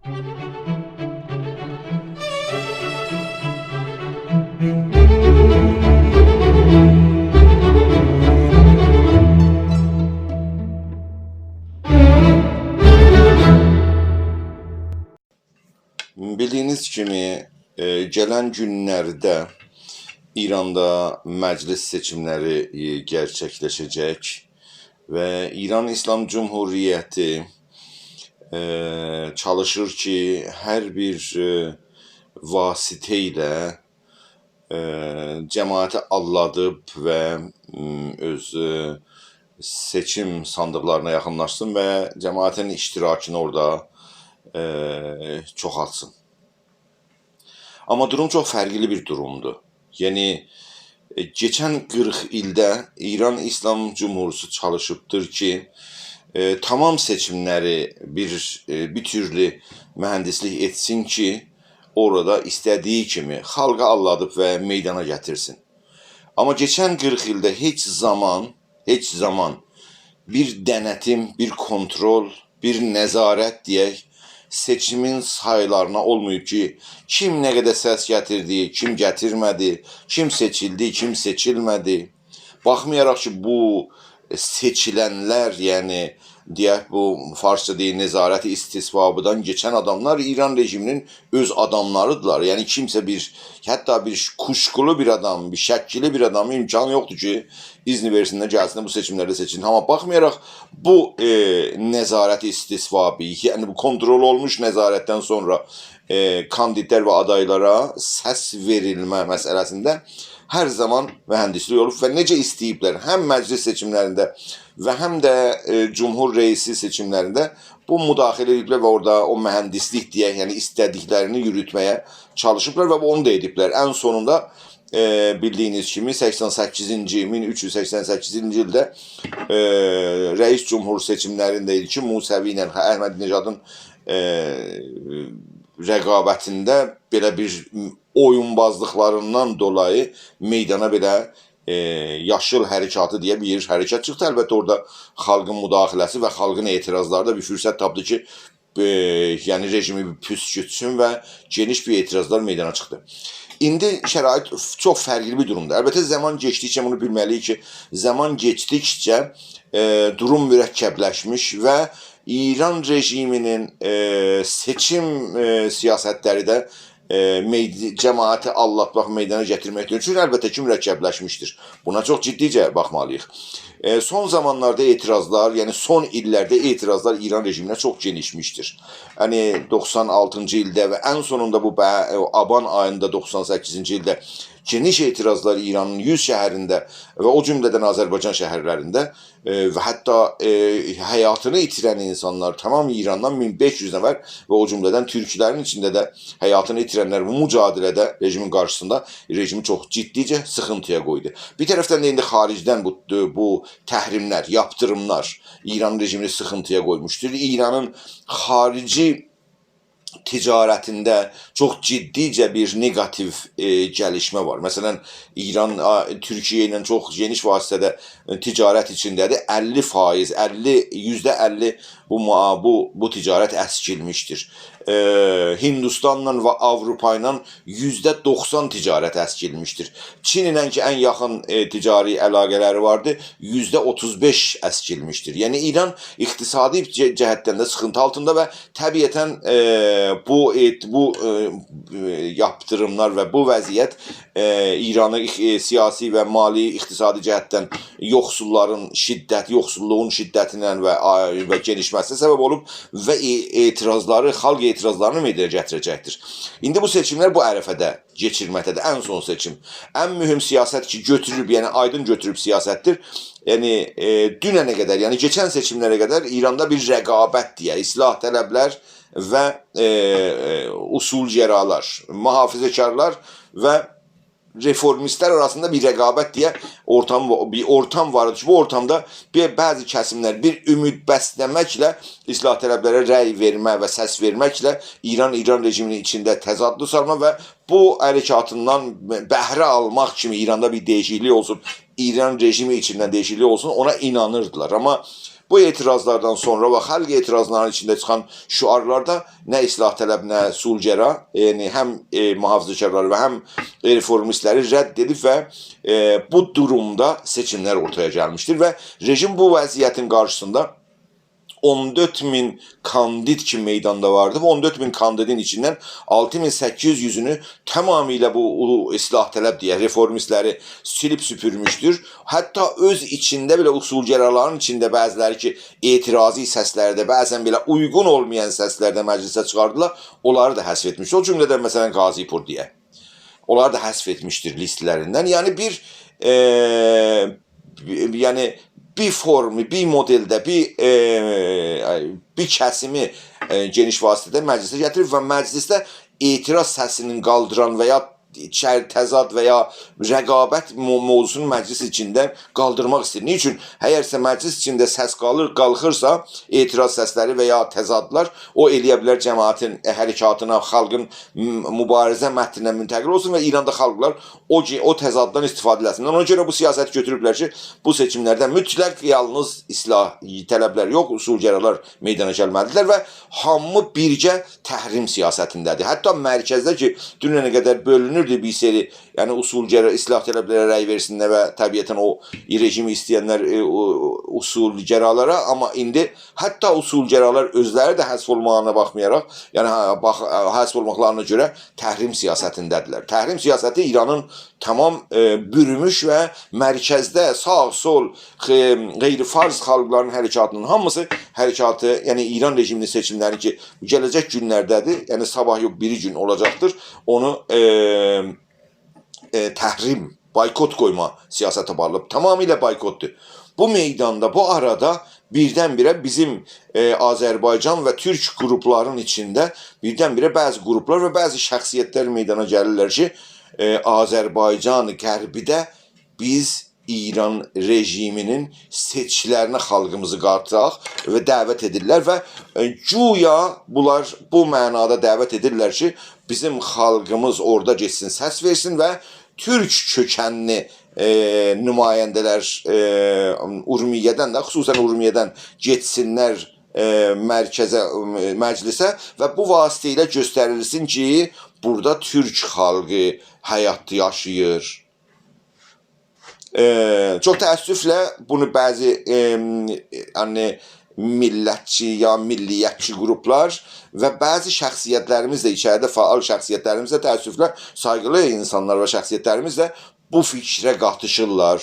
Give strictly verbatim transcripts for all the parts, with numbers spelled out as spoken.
بیلدیگینیز کیمی، ائ، گلن گونلرده ایراندا مجلس سئچیملری، ائ، گئرچکلشه‌جک و ایران ایسلام جمهوریتی، ائ، چالیشیر کی، هر بیر، ائ، واسطه ایله ائ، جماعتی آلدادیب و، م، اؤز، ائ، سئچیم صاندیقلارینا یاخینلاشسین و جماعتین اشتراکینی اورادا، ائ، چوخالتسین. آمما دوروم چوخ فرقلی بیر دورومدور. یعنی، ائ، کئچن قیرخ ایلده ایران ایسلام جمهوریتی چالیشیبدیر کی، ائ، تمام سئچیملری بیر، ائ، بیر تورلو مهندسلیک ائتسین کی، اورادا ایسته‌دیگی کیمی خالقی آلدادیب و میدانا گتیرسین. آمما کئچن قیرخ ایلده هئچ زامان، هئچ زامان بیر دنتیم، بیر کونترول، بیر نظارت دئیک، سئچیمین سایلارینا اولماییب کی، کیم نه قدر سس گتیردی، کیم گتیرمه‌دی، کیم سئچیلدی، کیم سئچیلمه‌دی. باخمایاراق کی، بو سئچیلنلر، یعنی، دئیک، بو فارسجا دئییر، نظارت استصوابیدان کئچن آداملار ایران رژیمینین اؤز آداملاریدیرلار. یعنی، کیمسه بیر، حتی بیر کوشکولو بیر آدام، بیر شکلی بیر آدام امکانی یوخدور کی، اذن وئرسین ده گلسین ده بو سئچیملرده سئچیلسین. آمما باخمایاراق بو، ائ، نظارت استصوابی، یعنی بو کونترول اولموش نظارتدن سونرا، ائ، کاندیدلر و آدایلارا سس وئریلمه مسئله‌سینده هر زامان مهندسلیک اولوب و نئجه ایسته‌ییبلر، هم مجلس سئچیملرینده و هم ده، ائ، جمهور رئیسی سئچیملرینده بو مداخله ائدیبلر و اورادا او مهندسلیک دئیک، یعنی ایسته‌دیکلرینی یوروتمه‌یه چالیشیبلار و اونو دا ائدیبلر. ان سونوندا، ائ، بیلدیگینیز کیمی، سکسن سککیزینجی، مین اوچ یوز سکسن سککیزینجی ایلده، ائ، رئیس جمهور سئچیملرینده ایدی کی، موسوی ایله احمدی‌نژادین، ائ، رقابتینده بئله بیر اویونبازلیقلاریندان دولایی میدانا بئله، ائ، یاشیل حرکاتی دئیه بیر حرکت چیخدی. البته، اورادا خالقین مداخله‌سی و خالقین اعتراضلاری دا بیر فرصت تاپدی کی، ائ، یعنی رژیمی بیر پوسکورتسون و گئنیش بیر اعتراضلار میدانا چیخدی. ایندی شرایط چوخ فرقلی بیر دورومدا. البته، زامان کئچدیکجه بونو بیلمه‌لی‌ییک کی، زامان کئچدیکجه، ائ، دوروم مرکبلشمیش و ایران رژیمینین، ائ، سئچیم، ائ، سیاستلری ده، ائ، مید-، جماعتی آلداتماق، میدانا گتیرمکدیر. چونکی البته کی، مرکبلشمیشدیر. بونا چوخ جدیجه باخمالی‌ییق. ائ، سون زامانلاردا اعتراضلار، یعنی سون ایللرده اعتراضلار ایران رژیمینه چوخ گئنیشمیشدیر. یعنی دوخسان آلتینجی ایلده و ان سونوندا بو به-، آبان آییندا دوخسان سککیزینجی ایلده گئنیش اعتراضلار ایرانین یوز شهرینده و او جمله‌دن آذربایجان شهرلرینده، ائ، و حتی، ائ، حیاتینی ایتیرن اینسانلار، تمام ایراندان مین بئش یوز نفر و او جمله‌دن تورکلرین ایچینده ده حیاتینی ایتیرنلر بو مجادله‌ده رژیمین قارشیسیندا رژیمی چوخ جدیجه سیخینتی‌یا قویدو. بیر طرفدن ده ایندی خاریجدن بو، بو تحریملر، یاپتیریملار ایران رژیمینی سیخینتی‌یا قویموشدور. ایرانین خاریجی تجارتینده چوخ جدیجه بیر نگاتیو، ائ، گلیشمه وار. مثلا، ایران، آ، تورکیه ایله چوخ گئنیش واسطه‌ده، ائ، تجارت ایچینده‌دیر. اللی فایز، اللی، یوزده اللی بو موا-، بو، بو تجارت اسکیلمیشدیر. ائ، هندوستانلا و آوروپا ایله یوزده دوخسان تجارت اسکیلمیشدیر. چین ایله کی، ان یاخین، ائ، تجاری علاقه‌لری واردی، یوزده اوتوز بئش اسکیلمیشدیر. یعنی، ایران اقتصادی جه-، جهتدن ده سیخینتی آلتیندا و طبیعتا، ائ، بو ائت-، بو، ائ، ائ، یاپتیریملار و بو وضعیت، ائ، ایرانی اق-، ائ، سیاسی و مالی، اقتصادی جهتدن یوخسوللارین شدت، یوخسوللوغون شدتینه و، آ، و گئنیشمه‌سینه سبب اولوب و ائ-، اعتراضلاری، خالق اعتراضلارینی میدانا گتیره‌جکدیر. ایندی بو سئچیملر بو عرفه‌ده کئچیرمکده‌دیر، ان سون سئچیم. ان مهم سیاست کی، گؤتوروب، یعنی آیدین گؤتوروب سیاستدیر. یعنی، ائ، دوننه قدر، یعنی کئچن سئچیملره قدر ایراندا بیر رقابت دئیه، اصلاح‌طلبلر و، ائ، ائ، اصولگرالار، محافظه‌کارلار و رفورمیستلر آراسیندا بیر رقابت دئیه اورتام، بیر اورتام وار ایدی کی، بو اورتامدا بیر بعضی کسیملر بیر امید بسله‌مکله، اصلاح‌طلبلره رأی وئرمه و سس وئرمکله ایران، ایران رژیمینین ایچینده تضادلی سالما و بو حرکاتیندان بهره آلماق کیمی ایراندا بیر دییشیکلیک اولسون، ایران رژیمی ایچیندن دییشیکلیک اولسون، اونا اینانیردیلار. آمما بو اعتراضلاردان سونرا و خلق اعتراضلارینین ایچینده چیخان شعارلاردا نه اصلاح‌طلب، نه اصولگرا، یعنی هم، ائ، محافظه‌کارلاری و هم، ائ، رفورمیستلری رد ائدیب و، ائ، بو دورومدا سئچیملر اورتایا گلمیشدیر و رژیم بو وضعیتین قارشیسیندا اون دؤرد مین کاندید کی میداندا واردی. بو اون دؤرد مین کاندیدین ایچیندن آلتی مین سککیز یوزونو تمامیله بو، بو اصلاح‌طلب دئیه، رفورمیستلری سیلیب سوپورموشدور. حتی اؤز ایچینده بئله اصولگرالارین ایچینده بعضیلری کی اعتراضی سسلرده، بعضا بئله اویغون اولمایان سسلرده مجلسه چیخاردیلار، اونلاری دا حذف ائتمیشدیر. او جمله‌دن، مثلا، قاضی‌پور دئیه. اونلاری دا حذف ائتمیشدیر لیستلریندن. یعنی بیر، ائ، یعنی بیر فورمو، بیر مدلده، بیر، ائ، بیر کسیمی، ائ، گئنیش وسعتده مجلسه گتیریب و مجلسده اعتراض سسینین قالدیران و یا چر-، تضاد و یا رقابت مو-، موضوعسونو مجلس ایچینده قالدیرماق ایسته‌ییر. نیچون؟ اگرسه مجلس ایچینده سس قالیر، قالخیرسا، اعتراض سسلری و یا تضادلار، او ائلیه بیلر جماعتین، ائ، حرکاتینا، خالقین م-، موباریزه متنینه منتقل اولسون و ایراندا خالقلار او گی-، او تضاددان استفاده ائله‌سینلر. اونا گؤره بو سیاستی گؤتوروبلر کی، بو سئچیملرده مطلق یالنیز اصلاح‌طلبلر یوخ، اصولگرالار میدانا گلمه‌لیدیرلر و هامی بیرگه تحریم سیاستینده‌دیر. حتی مرکزده کی، دوننه قدر بؤلونوردو بیر سری، یعنی اصولگرا، اصلاح‌طلبلره رأی وئرسینلر و طبیعتا او رژیمی ایسته‌ینلر، ائ، او، اصولگرالارا، آمما ایندی حتی اصولگرالار اؤزلری ده حذف اولماغینا باخمایاراق، یعنی، هه، باخ-، حذف اولماقلارینا گؤره تحریم سیاستینده‌دیرلر. تحریم سیاستی ایرانین تمام، ائ، بوروموش و مرکزده ساغ، سول، خ-، غیر فارس خالقلارین حرکاتینین هامیسی حرکاتی، یعنی ایران رژیمینین سئچیملری کی، گله‌جک گونلرده‌دیر، یعنی صاباح یوخ، بیری گون اولاجاقدیر، اونو، ائ، ائ، تحریم، بایکوت قویما سیاستی آپاریلیب. تمامیله بایکوتدور. بو میداندا، بو آرادا بیردن-بیره بیزیم، ائ، آذربایجان و تورک قروپلارین ایچینده بیردن-بیره بعضی قروپلار و بعضی شخصیتلر میدانا گلیرلر کی، ائ، آذربایجان غربیده بیز ایران رژیمینین سئچکیلرینه خالقیمیزی قاتاق و دعوت ائدیرلر و، ائ، گویا بونلار بو معنادا دعوت ائدیرلر کی، بیزیم خالقیمیز اورادا گئتسین، سس وئرسین و تورک کؤکنلی، ائ، نماینده‌لر، ائ، اورمیه‌دن ده، خصوصا اورمیه‌دن گئتسینلر، ائ، مرکزه، ائ، مجلسه و بو واسطه ایله گؤستریلسین کی، بورادا تورک خالقی حیات یاشاییر. ائ، چوخ تأسفله بونو بعضی، ائم، یعنی، میللتچی یا میللیتچی قروپلار و بعضی شخصیتلریمیز ده، ایچریده فعال شخصیتلریمیز ده، تأسفله سایغیلی اینسانلار و شخصیتلریمیز ده بو فیکره قاتیشیرلار.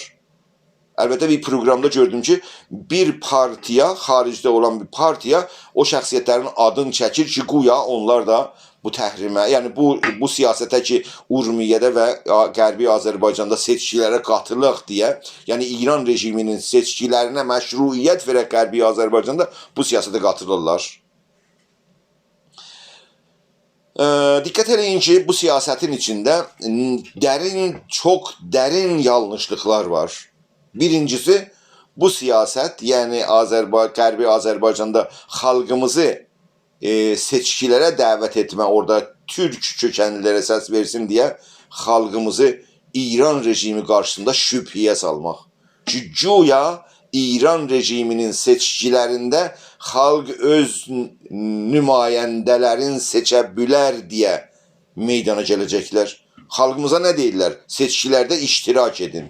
البته، بیر پروقرامدا گؤردوم کی، بیر پارتیا، خاریجده اولان بیر پارتیا او شخصیتلرین آدینی چکیر کی، گویا اونلار دا بو تحریمه، یعنی بو، بو سیاسته کی، اورمیه‌ده و آ-، غربی آذربایجاندا سئچکیلره قاتیلاق دئیه، یعنی ایران رژیمینین سئچکیلرینه مشروعیت وئرک غربی آذربایجاندا، بو سیاسته قاتیلیرلار. ائ، دقت ائله‌یین کی، بو سیاستین ایچینده ن-، درین، چوخ درین یانلیشلیقلار وار. بیرینجیسی، بو سیاست، یعنی آذربا-، غربی آذربایجاندا خالقیمیزی، ائ، سئچکیلره دعوت ائتمه، اورادا تورک کؤکنلیلره سس وئرسین دئیه خالقیمیزی ایران رژیمی قارشیسیندا شبهه‌یه سالماق. کی، گویا ایران رژیمینین سئچکیلرینده خالق اؤز ن-، نماینده‌لرین سئچه بیلر دئیه میدانا گله‌جکلر. خالقیمیزا نه دئییرلر؟ سئچکیلرده اشتراک ائدین.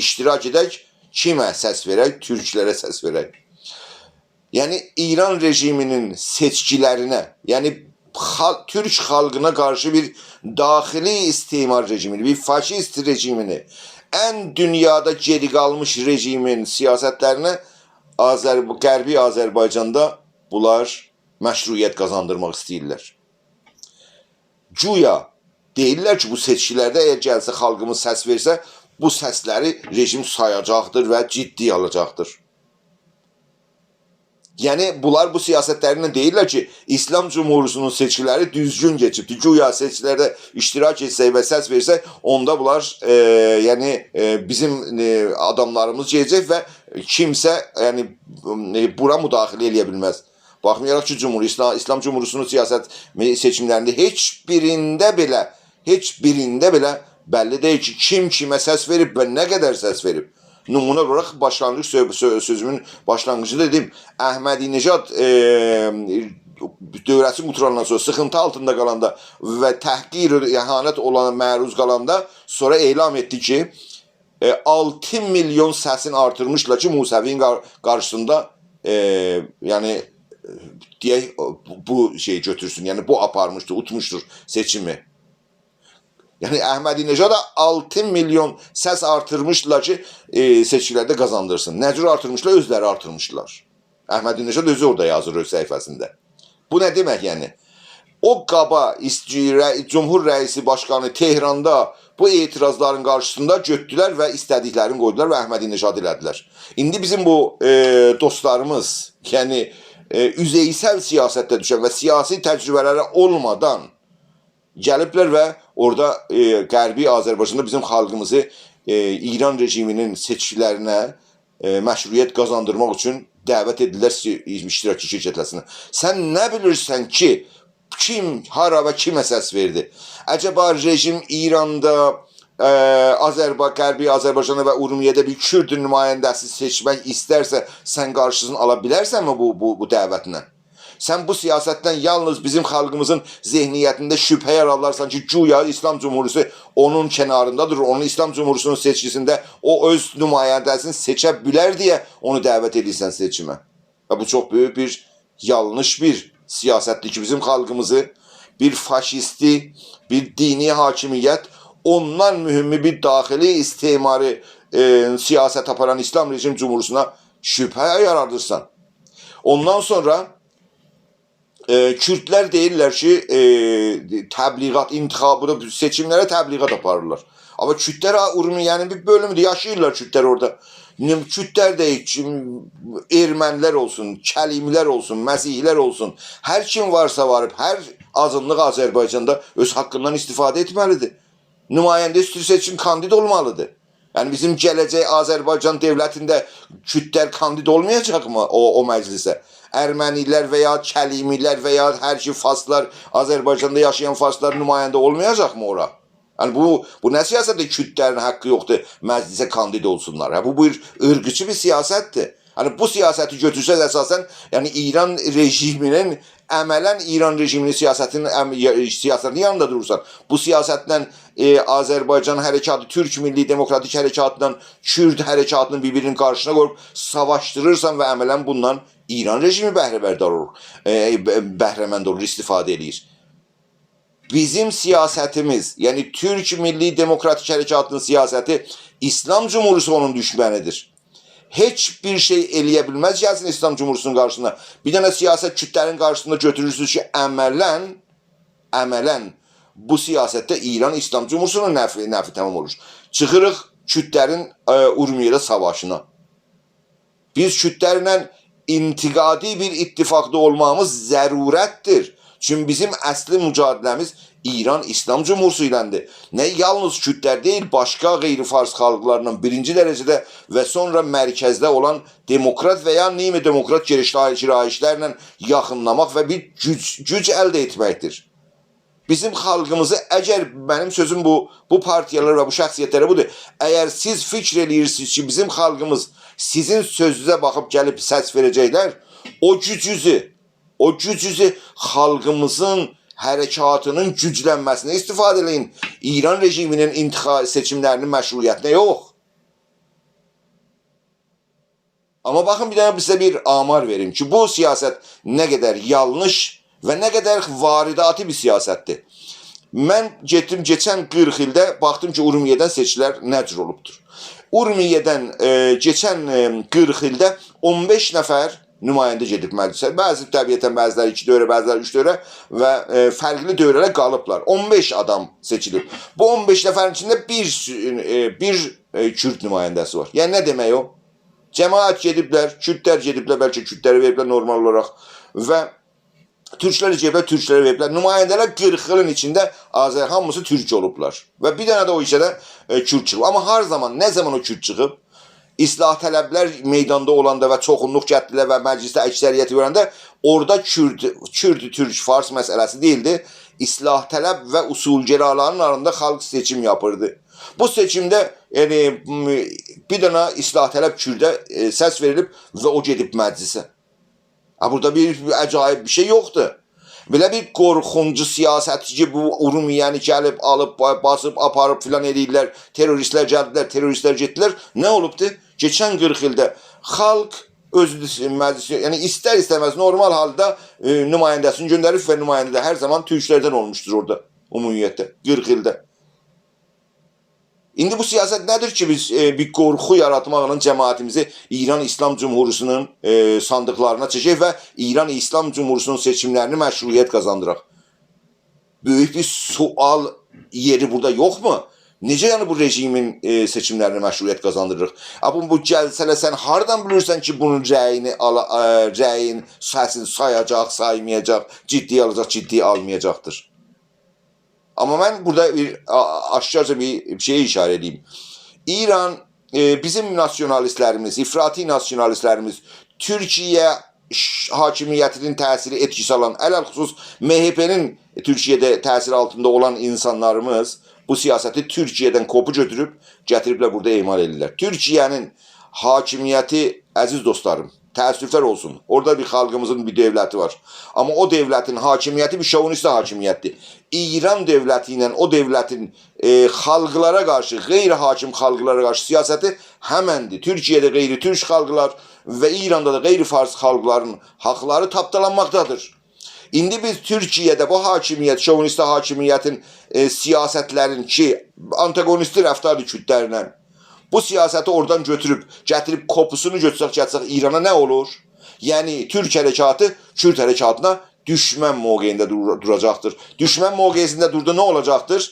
اشتراک ائدک، کیمه سس وئرک؟ تورکلره سس وئرک. یعنی ایران رژیمینین سئچکیلرینه، یعنی خال-، تورک خالقینا قارشی بیر داخلی استعمار رژیمینی، بیر فاشیست رژیمینی، ان دونیادا گئری قالمیش رژیمین سیاستلرینه آذر-، غربی آذربایجاندا بونلار مشروعیت قازاندیرماق ایسته‌ییرلر. گویا دئییرلر کی، بو سئچکیلرده اگر گلسه، خالقیمیز سس وئرسه، بو سسلری رژیم سایاجاقدیر و جدی آلاجاقدیر. یعنی، بونلار بو سیاستلرینن دئییرلر کی، اسلام جمهوریتی‌نین سئچکیلری دوزگون کئچیبدیر. گویا سئچکیلرده اشتراک ائتسک و سس وئرسک، اوندا بونلار، ائ، یعنی، ائ، بیزیم، ائ، آداملاریمیز گله‌جک و کیمسه، یعنی، ائ، بورا مداخله ائله‌یه بیلمز. باخمایاراق کی، جمهوری-، اسلام، اسلام جمهوریتی‌نین سیاست، سئچیملرینده هئچ بیرینده بئله، هئچ بیرینده بئله بللی دئییل کی، کیم کیمه سس وئریب و نه قدر سس وئریب. نمونه اولاراق باشلانغیج سؤ-، سؤ-، سؤزومون باشلانغیجیندا دئدیم، احمدی‌نژاد، ائ، دوره‌سی قوتاراندان سونرا، سیخینتی آلتیندا قالاندا و تحقیر، اهانت اولانا معروض قالاندا سونرا اعلان ائتدی کی، ائ، آلتی میلیون سسین آرتیرمیشلار کی، موسوی‌نین قار-، قارشیسیندا، ائ، یعنی، ائ، دئیک، او، بو، بو شئیی گؤتورسون، یعنی بو آپارمیشدی، اوتموشدور سئچیمی. یعنی احمدی‌نژادا آلتی میلیون سس آرتیرمیشدیلار کی، ائ، سئچکیلرده قازاندیرسین. نه جور آرتیرمیشدیلار؟ اؤزلری آرتیرمیشدیلار. احمدی‌نژاد اؤزو اورادا یازیر اؤز صفحه‌سینده. بو نه دئمک، یعنی؟ او قابا ایست-، رئی-، جمهور رئیسی باشقانی تهراندا بو اعتراضلارین قارشیسیندا گؤتدولر و ایسته‌دیکلرینی قویدولار و احمدی‌نژادی ائله‌دیلر. ایندی بیزیم بو، ائ، دوستلاریمیز، یعنی، ائ، یوزئیسل سیاستده دوشن و سیاسی تجربه‌لری اولمادان گلیبلر و اورادا، ائ، غربی آذربایجاندا بیزیم خالقیمیزی، ائ، ایران رژیمینین سئچکیلرینه، ائ، مشروعیت قازاندیرماق اوچون دعوت ائدیرلر سی-، اشتراکی شرکتله‌سینلر. سن نه بیلیرسن کی، کیم، هارا و کیمه سس وئردی؟ عجبا رژیم ایراندا، ائ، آذربا-، غربی آذربایجاندا و اورمیه‌ده بیر کورد نماینده‌سی سئچمک ایسترسه، سن قارشیسینی آلا بیلرسنمی بو، بو، بو دعوتله؟ سن بو سیاستدن یالنیز بیزیم خالقیمیزین ذهنیتینده شبهه یارادارسان کی، گویا ایسلام جمهوریتی اونون کناریندادیر، اونون ایسلام جمهوریتی‌نین سئچکیسینده او اؤز نماینده‌سینی سئچه بیلر دئیه اونو دعوت ائدیرسن سئچیمه. و بو چوخ بؤیوک بیر یانلیش بیر سیاستدیر کی، بیزیم خالقیمیزی بیر فاشیستی، بیر دینی حاکمیت، اوندان مهمی بیر داخلی استعماری، ائ، سیاست آپاران ایسلام رژیم جمهوریتینه شبهه یارادیرسان. اوندان سونرا، ائ، کوردلر دئییرلر کی، ائ، تبلیغات، انتخابی، سئچیملره تبلیغات آپاریرلار. آمما کوردلر، ها، اورمیه‌نین بیر بؤلومودور، یاشاییرلار کوردلر اورادا. نیم-، کوردلر دئییل کی، ارمنی‌لر اولسون، کلیمی‌لر اولسون، مسیحی‌لر اولسون، هر کیم وارسا واریب، هر آزینلیق آذربایجاندا اؤز حاققیندان استفاده ائتمه‌لیدیر. نماینده ایسته‌ییرسه اوچون کاندید اولمالیدیر. یعنی بیزیم گله‌جک آذربایجان دؤولتینده کوردلر کاندید اولمایاجاقمی او، او مجلسه؟ ارمنی‌لر و یا کلیمی‌لر و یا هر کی فارسلار، آذربایجاندا یاشایان فارسلار نماینده اولمایاجاقمی اورا؟ یعنی بو، بو نه سیاستدیر، کوردلرین حاققی یوخدور مجلسه کاندید اولسونلار؟ هه، بو بیر عیرقچی بیر سیاستدیر. یعنی بو سیاستی گؤتورسز اساساً، یعنی ایران رژیمینین، عملاً ایران رژیمینین سیاستینین، ام-، یا-، سیاستینین یانیندا دورورسان. بو سیاستله، ائ، آذربایجان حرکاتی، تورک میللی دموکراتیک حرکاتینان کورد حرکاتینی بیر-بیرینین قارشیسینا قویوب ساواشدیریرسان و عملاً بوندان ایران رژیمی بهره بردار اولور، ائ، ب-، بهره‌مند اولور، استفاده ائله‌ییر. بیزیم سیاستیمیز، یعنی تورک میللی دموکراتیک حرکاتینین سیاستی، ایسلام جمهوریتی اونون دوشمنیدیر. هئچ بیر شئی ائله‌یه بیلمز گلسین ایسلام جمهوریتی‌نین قارشیسینا. بیر دنه سیاست کوردلرین قارشیسیندا گؤتورورسونوز کی، عملاً، عملاً بو سیاستده ایران ایسلام جمهوریتی‌نین نفعی، نفعی تمام اولور. چیخیریق کوردلرین، ائ، اورمیه‌ده ساواشینا. بیز کوردلرله انتقادی بیر اتفاقدا اولماغیمیز ضرورتدیر. چونکی بیزیم اصلی مجادله‌میز ایران ایسلام جمهوریتی ایلندیر. نه یالنیز کوردلر دئییل، باشقا غیر فارس خالقلارلا بیرینجی درجه‌ده و سونرا مرکزده اولان دموکرات و یا نیمه دموکرات گرایش-، گرایشلرله یاخینلاماق و بیر گوج، گوج الده ائتمکدیر. بیزیم خالقیمیزی، اگر منیم سؤزوم بو، بو پارتیالار و بو شخصیتلره بودور، اگر سیز فیکر ائله‌ییرسینیز کی، بیزیم خالقیمیز سیزین سؤزونوزه باخیب گلیب سس وئره‌جکلر، او گوجونوزو، او گوجونوزو خالقیمیزین حرکاتینین گوجلنمه‌سینه استفاده ائله‌یین. ایران رژیمینین انتخا-، سئچیملرینین مشروعیتینه یوخ. آمما باخین، بیر دنه سیزه بیر آمار وئریم کی، بو سیاست نه قدر یانلیش و نه قدر وارداتی بیر سیاستدیر. من گئتدیم، کئچن قیرخ ایلده باخدیم کی، اورمیه‌دن سئچکیلر نه جور اولوبدور. اورمیه‌دن، ائ، کئچن، ائ، قیرخ ایلده اون بئش نفر نماینده گئدیب مجلسه. بعضی، طبیعتاً، بعضی‌لری ایکی دوره، بعضی‌لری اوچ دوره و، ائ، فرقلی دوره‌لر قالیبلار. اون بئش آدام سئچیلیب. بو اون بئش نفرین ایچینده بیر سو-، ائ، بیر، ائ، کورد نماینده‌سی وار. یعنی نه دئمک او؟ جماعت گئدیبلر، کوردلر گئدیبلر، بلکه کوردلره وئریبلر نورمال اولاراق و تورکلر گئدیبلر، تورکلره وئریبلر. نماینده‌لر قیرخ ایلین ایچینده آذر-، هامیسی تورک اولوبلار. و بیر دنه ده او ایچه‌ده، ائ، کورد چیخیب. آمما هر زامان، نه زامان او کورد چیخیب؟ اصلاح‌طلبلر میداندا اولاندا و چوخونلوق گتیردیلر و مجلسده اکثریتی گؤرنده اورادا کورد، کورد، تورک، فارس مسئله‌سی دئییلدی. اصلاح‌طلب و اصولگرالارین آراندا خالق سئچیم یاپیردی. بو سئچیمده یعنی، م، بیر دنه اصلاح‌طلب کورده، ائ، سس وئریلیب و او گئدیب مجلسه. ها، بورادا بیر، بیر عجایب بیر شئی یوخدور. بئله بیر قورخونجو سیاست کی، بو اورمیه‌نی گلیب، آلیب، با-، باسیب، آپاریب فلان ائله‌ییرلر، تروریستلر گلدیلر، تروریستلر گئتدیلر. نه اولوبدو؟ کئچن قیرخ ایلده خالق اؤز مجلسی، یعنی ایستر-ایسته‌مز نورمال حالدا، ائ، نماینده‌سینی گؤندریب و نماینده ده هر زامان تورکلردن اولموشدور اورادا، عمومیتله، قیرخ ایلده. ایندی بو سیاست نه‌دیر کی، بیز، ائ، بیر قورخو یاراتماقلا جماعتیمیزی ایران ایسلام جمهوریتی‌نین، ائ، صاندیقلارینا چکک و ایران ایسلام جمهوریتی‌نین سئچیملرینی مشروعیت قازاندیراق؟ بؤیوک بیر سؤال یئری بورادا یوخمو؟ نئجه، یعنی، بو رژیمین، ائ، سئچیملرینه مشروعیت قازاندیریریق؟ آ، بو، بو گلسه‌لر، سن هاردان بیلیرسن کی، بونون رأیینی آلا-، ائ، رأیین سسینی سایاجاق، سایمایاجاق، جدی‌یه آلاجاق، جدی‌یه آلمایاجاقدیر؟ آمما من بورادا بیر، آ-، آشکارجا بیر شئیه ایشاره ائدیم. ایران، ائ، بیزیم ناسیونالیستلریمیز، افراطی ناسیونالیستلریمیز، تورکیه ش-، حاکمیتی‌نین تأثیری، ائتکیسی آلان، علی‌الخصوص مه‌ه‌پ‌نین تورکیه‌ده تأثیری آلتیندا اولان اینسانلاریمیز بو سیاستی تورکیه‌دن کپی گؤتوروب، گتیریبلر بورادا اعمال ائدیرلر. تورکیه‌نین حاکمیتی، عزیز دوستلاریم، تأسفلر اولسون، اورادا بیر خالقیمیزین بیر دؤولتی وار. آمما او دؤولتین حاکمیتی بیر شووینیست حاکمیتدیر. ایران دؤولتی ایله او دؤولتین، ائ، خالقلارا قارشی، غیر حاکم خالقلارا قارشی سیاستی همندیر. تورکیه‌ده غیر تورک خالقلار و ایراندا دا غیر فارس خالقلارین حاقلاری تاپدالانماقدادیر. ایندی بیز تورکیه‌ده بو حاکمیت، شووینیست حاکمیتین، ائ، سیاستلرین کی، آنتاگونیستی رفتاردیر کوردلرله، بو سیاستی اورادان گؤتوروب، گتیریب کپی‌سینی گؤتورسک، گتیرسک ایرانا، نه اولور؟ یعنی، تورک حرکاتی کورد حرکاتینا دوشمن موقعینده دور-، دوراجاقدیر. دوشمن موقعینده دوردو، نه اولاجاقدیر؟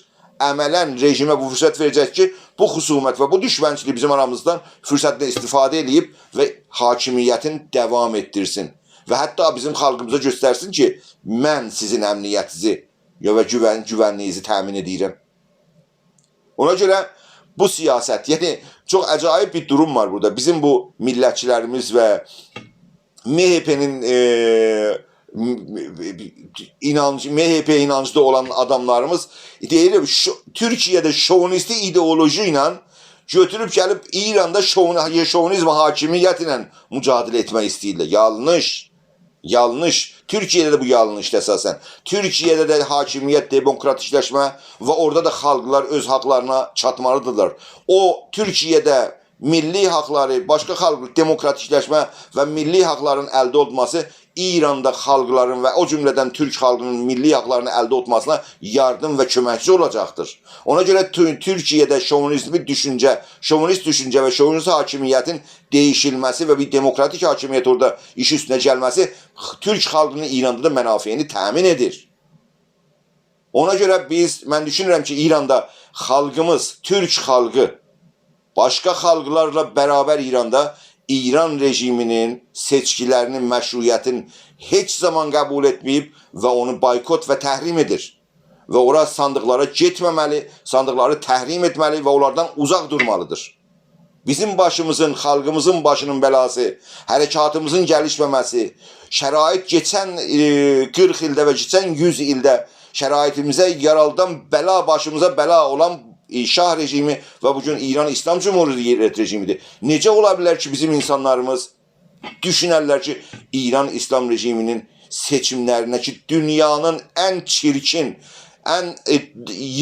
عملاً رژیمه بو فرصت وئره‌جک کی، بو خصومت و بو دوشمنچیلیک بیزیم آرامیزدان فرصتدن استفاده ائله‌ییب و حاکمیتین داوام ائتدیرسین. و حتی بیزیم خالقیمیزا گؤسترسین کی، من سیزین امنیتینیزی، یا، و گوون-، گوونلیگینیزی تأمین ائدیرم. اونا گؤره بو سیاست، یعنی چوخ عجایب بیر دوروم وار بورادا. بیزیم بو میللتچیلریمیز و مه‌ه‌پ‌نین، ائ، م-، م-، اینانج-، مه‌ه‌پ اینانجدا اولان آداملاریمیز دئییر، شو-، تورکیه‌ده شووینیستی ایدئولوژی ایله گؤتوروب گلیب ایراندا شووین-، شووینیزم حاکمیتی ایله مجادله ائتمک ایسته‌ییرلر. یانلیش. یانلیش. تورکیه‌ده ده بو یانلیشدیر اساساً. تورکیه‌ده ده حاکمیت دموکراتیکلشمه و اورادا دا خالقلار اؤز حاقلارینا چاتمالیدیرلار. او، تورکیه‌ده میللی حاقلاری، باشقا خالق دموکراتیکلشمه و میللی حاقلارین الده اولماسی ایراندا خالقلارین و او جمله‌دن تورک خالقینین میللی حاقلارینی الده اولماسینا یاردیم و کؤمکچی اولاجاقدیر. اونا گؤره تو-، تورکیه‌ده شووینیستی دوشونجه، شووینیست دوشونجه و شووینیست حاکمیتین دییشیلمه‌سی و بیر دموکراتیک حاکمیت اورادا ایش اوستونه گلمه‌سی تورک خالقینین ایراندا دا منافعینی تأمین ائدیر. اونا گؤره بیز، من دوشونورم کی، ایراندا خالقیمیز، تورک خالقی باشقا خالقلارلا برابر ایراندا ایران رژیمینین سئچکیلرینین، مشروعیتین هئچ زامان قبول ائتمه‌ییب و اونو بایکوت و تحریم ائدیر. و اورا صاندیقلارا گئتمه‌مه‌لی، صاندیقلاری تحریم ائتمه‌لی و اونلاردان اوزاق دورمالیدیر. بیزیم باشیمیزین، خالقیمیزین باشینین بلاسی، حرکاتیمیزین گلیشمه‌مه‌سی، شرایط کئچن، ائ، قیرخ ایلده و کئچن یوز ایلده شرایطیمیزه یارادان بلا، باشیمیزا بلا اولان، ائ، شاه رژیمی و بو گون ایران ایسلام جمهوریتی رژیمیدیر. نئجه اولا بیلر کی، بیزیم اینسانلاریمیز دوشونرلر کی، ایران ایسلام رژیمینین سئچیملرینه کی، دونیانین ان چیرکین، ان، ائ،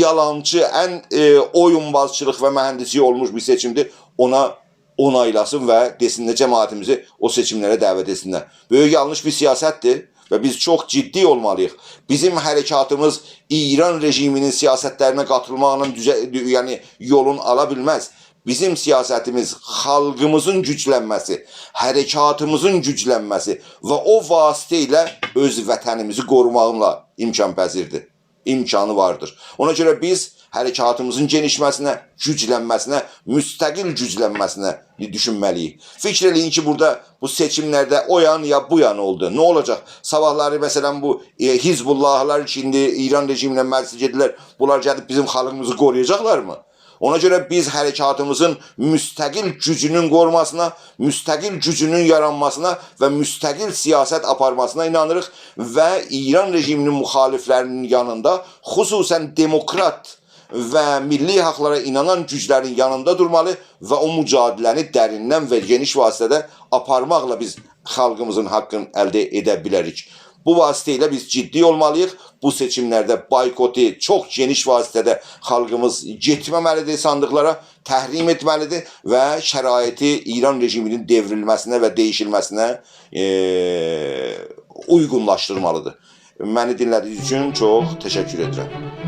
یالانچی، ان، ائ، اویونبازچیلیق و مهندسی اولموش بیر سئچیمدیر، اونا اونایلاسین و دئسینلر، جماعتیمیزی او سئچیملره دعوت ائتسینلر. بؤیوک یانلیش بیر سیاستدیر و بیز چوخ جدی اولمالی‌ییق. بیزیم حرکاتیمیز ایران رژیمینین سیاستلرینه قاتیلماقلا دوزه-، دو-، یعنی یولون آلا بیلمز. بیزیم سیاستیمیز خالقیمیزین گوجلنمه‌سی، حرکاتیمیزین گوجلنمه‌سی و او واسطه ایله اؤز وطنیمیزی قوروماغینلا امکان‌پذیردیر. امکانی واردیر. اونا گؤره بیز حرکاتیمیزین گئنیشمه‌سینه، گوجلنمه‌سینه، مستقل گوجلنمه‌سینه دوشونمه‌لی‌ییک. فیکیر ائله‌یین کی، بورادا بو سئچیملرده او یان یا بو یان اولدو. نه اولاجاق؟ صاباحلاری، مثلا، بو، ائ، حزب‌الله‌لار کی، ایندی ایران رژیمینن مجلسه گئدیرلر، بونلار گلیب بیزیم خالقیمیزی قورویاجاقلارمی؟ اونا گؤره بیز حرکاتیمیزین مستقل گوجونون قورونماسینا، مستقل گوجونون یارانماسینا و مستقل سیاست آپارماسینا اینانیریق و ایران رژیمینین مخالفلرینین یانیندا، خصوصا دموکرات و میللی حاقلارا اینانان گوجلرین یانیندا دورمالی و او مجادله‌نی دریندن و گئنیش وسعتده آپارماقلا بیز خالقیمیزین حاققینی الده ائده بیلریک. بو واسطه ایله بیز جدی اولمالی‌ییق. بو سئچیملرده بایکوتو چوخ گئنیش واسطه‌ده خالقیمیز گئتمه‌مه‌لی‌دیر صاندیقلارا، تحریم ائتمه‌لی‌دیر و شرایطی ایران رژیمینین دئوریلمه‌سینه و دییشیلمه‌سینه، ائ، اویغونلاشدیرمالی‌دیر. منی دینله‌دیگینیز اوچون چوخ تشکر ائدیرم.